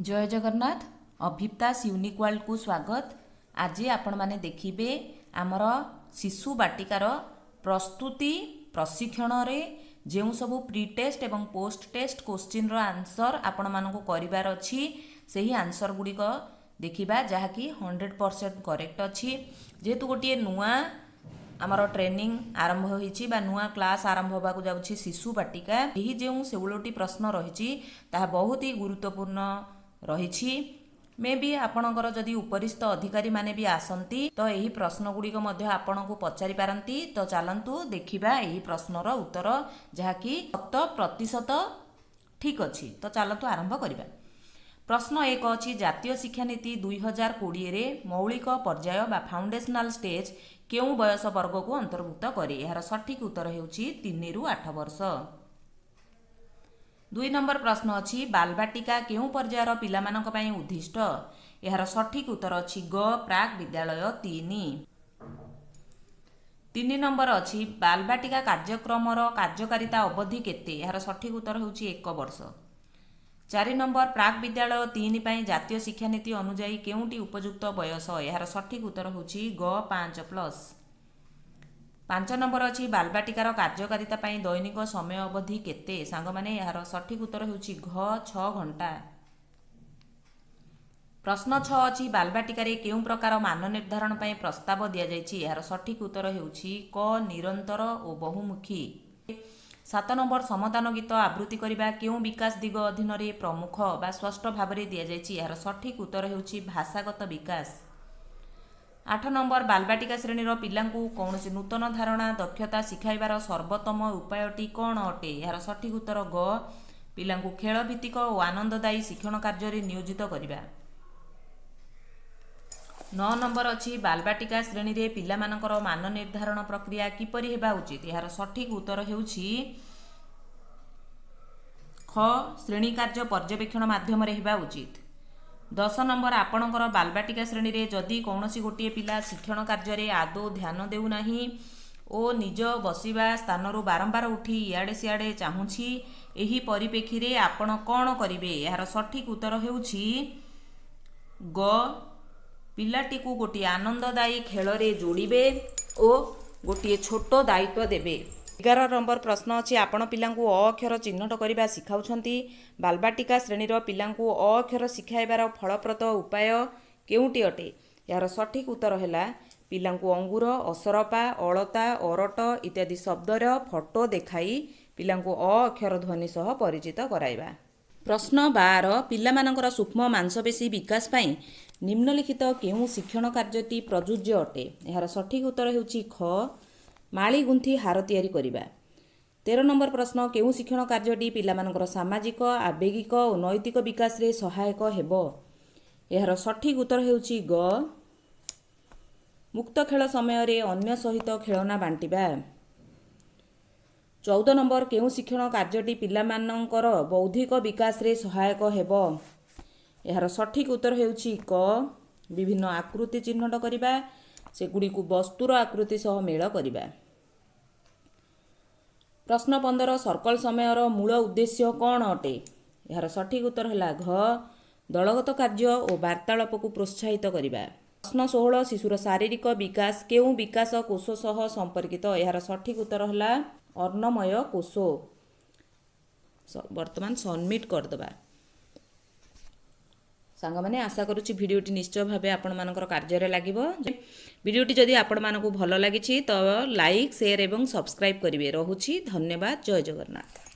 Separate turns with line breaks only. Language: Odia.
ଜୟ ଜଗନ୍ନାଥ। ଅଭିପ୍ତାସ ୟୁନିକ୍ ୱାର୍ଲଡକୁ ସ୍ୱାଗତ। ଆଜି ଆପଣମାନେ ଦେଖିବେ ଆମର ଶିଶୁ ବାଟିକାର ପ୍ରସ୍ତୁତି ପ୍ରଶିକ୍ଷଣରେ ଯେଉଁ ସବୁ ପ୍ରି ଟେଷ୍ଟ ଏବଂ ପୋଷ୍ଟ ଟେଷ୍ଟ କୋଶ୍ଚିନ୍ର ଆନ୍ସର୍ ଆପଣମାନଙ୍କୁ କରିବାର ଅଛି, ସେହି ଆନ୍ସର୍ ଗୁଡ଼ିକ ଦେଖିବା, ଯାହାକି 100% କରେକ୍ଟ ଅଛି। ଯେହେତୁ ଗୋଟିଏ ନୂଆ ଆମର ଟ୍ରେନିଂ ଆରମ୍ଭ ହୋଇଛି ବା ନୂଆ କ୍ଲାସ୍ ଆରମ୍ଭ ହେବାକୁ ଯାଉଛି ଶିଶୁ ବାଟିକା, ଏହି ଯେଉଁ 16ଟି ପ୍ରଶ୍ନ ରହିଛି, ତାହା ବହୁତ ହି ଗୁରୁତ୍ୱପୂର୍ଣ୍ଣ ରହିଛି। ମେ ବି ଆପଣଙ୍କର ଯଦି ଉପରିସ୍ଥ ଅଧିକାରୀମାନେ ବି ଆସନ୍ତି, ତ ଏହି ପ୍ରଶ୍ନ ଗୁଡ଼ିକ ମଧ୍ୟ ଆପଣଙ୍କୁ ପଚାରି ପାରନ୍ତି। ତ ଚାଲନ୍ତୁ ଦେଖିବା ଏହି ପ୍ରଶ୍ନର ଉତ୍ତର, ଯାହାକି 100% ଠିକ୍ ଅଛି। ତ ଚାଲନ୍ତୁ ଆରମ୍ଭ କରିବା। ପ୍ରଶ୍ନ 1 ଅଛି, ଜାତୀୟ ଶିକ୍ଷାନୀତି 2020ରେ ମୌଳିକ ପର୍ଯ୍ୟାୟ ବା ଫାଉଣ୍ଡେସନାଲ ଷ୍ଟେଜ୍ କେଉଁ ବୟସ ବର୍ଗକୁ ଅନ୍ତର୍ଭୁକ୍ତ କରେ? ଏହାର ସଠିକ୍ ଉତ୍ତର ହେଉଛି 3ରୁ 8 ବର୍ଷ। 2 ନମ୍ବର ପ୍ରଶ୍ନ ଅଛି, ବାଲବାଟିକା କେଉଁ ପର୍ଯ୍ୟାୟର ପିଲାମାନଙ୍କ ପାଇଁ ଉଦ୍ଦିଷ୍ଟ? ଏହାର ସଠିକ୍ ଉତ୍ତର ଅଛି ଗ, ପ୍ରାକ୍ ବିଦ୍ୟାଳୟ 3। 3 ନମ୍ବର ଅଛି, ବାଲବାଟିକା କାର୍ଯ୍ୟକ୍ରମର କାର୍ଯ୍ୟକାରିତା ଅବଧି କେତେ? ଏହାର ସଠିକ୍ ଉତ୍ତର ହେଉଛି 1 ବର୍ଷ। 4 ନମ୍ବର, ପ୍ରାକ୍ ବିଦ୍ୟାଳୟ 3 ପାଇଁ ଜାତୀୟ ଶିକ୍ଷାନୀତି ଅନୁଯାୟୀ କେଉଁଟି ଉପଯୁକ୍ତ ବୟସ? ଏହାର ସଠିକ୍ ଉତ୍ତର ହେଉଛି ଗ, 5+। 5 ନମ୍ବର ଅଛି, ବାଲବାଟିକାର କାର୍ଯ୍ୟକାରିତା ପାଇଁ ଦୈନିକ ସମୟ ଅବଧି କେତେ? ସାଙ୍ଗମାନେ, ଏହାର ସଠିକ୍ ଉତ୍ତର ହେଉଛି ଘ, 6 ଘଣ୍ଟା। ପ୍ରଶ୍ନ 6 ଅଛି, ବାଲବାଟିକାରେ କେଉଁ ପ୍ରକାର ମାନ ନିର୍ଦ୍ଧାରଣ ପାଇଁ ପ୍ରସ୍ତାବ ଦିଆଯାଇଛି? ଏହାର ସଠିକ୍ ଉତ୍ତର ହେଉଛି କ, ନିରନ୍ତର ଓ ବହୁମୁଖୀ। 7 ନମ୍ବର, ସମଦାନ ଗୀତ ଆବୃତ୍ତି କରିବା କେଉଁ ବିକାଶ ଦିଗ ଅଧୀନରେ ପ୍ରମୁଖ ବା ସ୍ପଷ୍ଟ ଭାବରେ ଦିଆଯାଇଛି? ଏହାର ସଠିକ୍ ଉତ୍ତର ହେଉଛି ଭାଷାଗତ ବିକାଶ। 8 ନମ୍ବର, ବାଲବାଟିକା ଶ୍ରେଣୀର ପିଲାଙ୍କୁ କୌଣସି ନୂତନ ଧାରଣା, ଦକ୍ଷତା ଶିଖାଇବାର ସର୍ବୋତ୍ତମ ଉପାୟଟି କ'ଣ ଅଟେ? ଏହାର ସଠିକ୍ ଉତ୍ତର ଗ, ପିଲାଙ୍କୁ ଖେଳ ଭିତ୍ତିକ ଓ ଆନନ୍ଦଦାୟୀ ଶିକ୍ଷଣ କାର୍ଯ୍ୟରେ ନିୟୋଜିତ କରିବା। 9 ନମ୍ବର ଅଛି, ବାଲବାଟିକା ଶ୍ରେଣୀରେ ପିଲାମାନଙ୍କର ମାନ ନିର୍ଦ୍ଧାରଣ ପ୍ରକ୍ରିୟା କିପରି ହେବା ଉଚିତ? ଏହାର ସଠିକ୍ ଉତ୍ତର ହେଉଛି ଖ, ଶ୍ରେଣୀ କାର୍ଯ୍ୟ ପର୍ଯ୍ୟବେକ୍ଷଣ ମାଧ୍ୟମରେ ହେବା ଉଚିତ। 10 ନମ୍ବର, ଆପଣଙ୍କର ବାଲବାଟିକା ଶ୍ରେଣୀରେ ଯଦି କୌଣସି ଗୋଟିଏ ପିଲା ଶିକ୍ଷଣ କାର୍ଯ୍ୟରେ ଆଦୌ ଧ୍ୟାନ ଦେଉନାହିଁ ଓ ନିଜ ବସିବା ସ୍ଥାନରୁ ବାରମ୍ବାର ଉଠି ଇଆଡ଼େ ସିଆଡ଼େ ଚାହୁଁଛି, ଏହି ପରିପ୍ରେକ୍ଷୀରେ ଆପଣ କ'ଣ କରିବେ? ଏହାର ସଠିକ୍ ଉତ୍ତର ହେଉଛି ଗ, ପିଲାଟିକୁ ଗୋଟିଏ ଆନନ୍ଦଦାୟୀ ଖେଳରେ ଯୋଡ଼ିବେ ଓ ଗୋଟିଏ ଛୋଟ ଦାୟିତ୍ୱ ଦେବେ। 11 ନମ୍ବର ପ୍ରଶ୍ନ ଅଛି, ଆପଣ ପିଲାଙ୍କୁ ଅ ଅକ୍ଷର ଚିହ୍ନଟ କରିବା ଶିଖାଉଛନ୍ତି। ବାଲବାଟିକା ଶ୍ରେଣୀର ପିଲାଙ୍କୁ ଅ ଅକ୍ଷର ଶିଖାଇବାର ଫଳପ୍ରଦ ଉପାୟ କେଉଁଟି ଅଟେ? ଏହାର ସଠିକ୍ ଉତ୍ତର ହେଲା ପିଲାଙ୍କୁ ଅଙ୍ଗୁର, ଅସରପା, ଅଳତା, ଅରଟ ଇତ୍ୟାଦି ଶବ୍ଦର ଫଟୋ ଦେଖାଇ ପିଲାଙ୍କୁ ଅ ଅକ୍ଷର ଧ୍ୱନି ସହ ପରିଚିତ କରାଇବା। ପ୍ରଶ୍ନ 12, ପିଲାମାନଙ୍କର ସୂକ୍ଷ୍ମ ମାଂସପେଶୀ ବିକାଶ ପାଇଁ ନିମ୍ନଲିଖିତ କେଉଁ ଶିକ୍ଷଣ କାର୍ଯ୍ୟଟି ପ୍ରଯୁଜ୍ୟ ଅଟେ? ଏହାର ସଠିକ୍ ଉତ୍ତର ହେଉଛି ଖ, ମାଳି ଗୁନ୍ଥି ହାର ତିଆରି କରିବା। 13 ନମ୍ବର ପ୍ରଶ୍ନ, କେଉଁ ଶିକ୍ଷଣ କାର୍ଯ୍ୟଟି ପିଲାମାନଙ୍କର ସାମାଜିକ, ଆବେଗିକ ଓ ନୈତିକ ବିକାଶରେ ସହାୟକ ହେବ? ଏହାର ସଠିକ୍ ଉତ୍ତର ହେଉଛି ଗ, ମୁକ୍ତ ଖେଳ ସମୟରେ ଅନ୍ୟ ସହିତ ଖେଳନା ବାଣ୍ଟିବା। 14 ନମ୍ବର, କେଉଁ ଶିକ୍ଷଣ କାର୍ଯ୍ୟଟି ପିଲାମାନଙ୍କର ବୌଦ୍ଧିକ ବିକାଶରେ ସହାୟକ ହେବ? ଏହାର ସଠିକ୍ ଉତ୍ତର ହେଉଛି କ, ବିଭିନ୍ନ ଆକୃତି ଚିହ୍ନଟ କରିବା, ସେଗୁଡ଼ିକୁ ବସ୍ତୁର ଆକୃତି ସହ ମେଳ କରିବା। ପ୍ରଶ୍ନ 15, ସର୍କଲ ସମୟର ମୂଳ ଉଦ୍ଦେଶ୍ୟ କ'ଣ ଅଟେ? ଏହାର ସଠିକ୍ ଉତ୍ତର ହେଲା ଘ, ଦଳଗତ କାର୍ଯ୍ୟ ଓ ବାର୍ତ୍ତାଳାପକୁ ପ୍ରୋତ୍ସାହିତ କରିବା। ପ୍ରଶ୍ନ 16, ଶିଶୁର ଶାରୀରିକ ବିକାଶ କେଉଁ ବିକାଶ କୋଷ ସହ ସମ୍ପର୍କିତ? ଏହାର ସଠିକ୍ ଉତ୍ତର ହେଲା ଅନ୍ନମୟ କୋଷ। ବର୍ତ୍ତମାନ ସବମିଟ୍ କରିଦେବା। ସାଙ୍ଗମାନେ, ଆଶା କରୁଛି ଭିଡ଼ିଓଟି ନିଶ୍ଚୟ ଭାବେ ଆପଣମାନଙ୍କର କାର୍ଯ୍ୟରେ ଲାଗିବ। ଭିଡ଼ିଓଟି ଯଦି ଆପଣମାନଙ୍କୁ ଭଲ ଲାଗିଛି, ତ ଲାଇକ୍, ସେୟାର ଏବଂ ସବସ୍କ୍ରାଇବ୍ କରିବେ। ରହୁଛି, ଧନ୍ୟବାଦ, ଜୟ ଜଗନ୍ନାଥ।